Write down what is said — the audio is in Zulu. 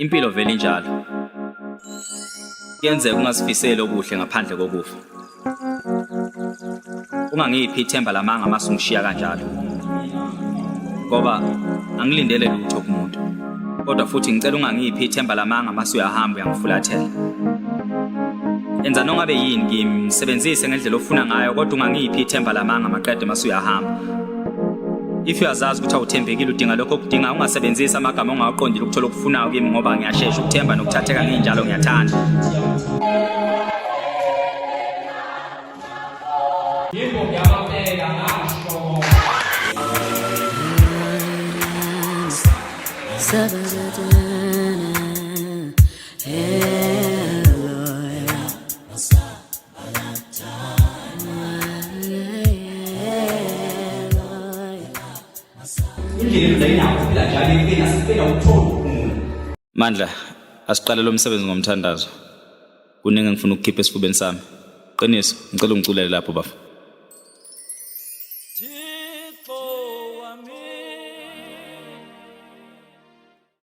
Impilo vele injalo. Kuyenzeka ungasifiseli okuhle ngaphandle kokufa. Ungangiphi ithemba lamanga mase ungishiya kanjalo. Ngoba angilindele lutho kumuntu. Kodwa futhi ngicela ungangiphi ithemba lamanga mase uyahamba uyangifulathela. Enza nongabe yini kimi, ngisebenzise ngendlela ofuna ngayo kodwa ungangiphi ithemba lamanga maqede mase uyahamba. If uyazazi ukuthi awuthembekile udinga lokho okudinga ungasebenzisi amagama ongawaqondile ukuthola okufunayo kimi ngoba ngiyashesha ukuthemba nokuthatheka nginjalo ngiyathanda. Yebo ngiyababeka ngasho. Indlela enza inawo phela njalo impela sicela ukuthola ukuphumula. Mandla, asiqale lo msebenzi ngomthandazo. Kuningi engifuna ukukhipha esifubeni sami. Qiniso, ngicela ungiculele lapho bafo.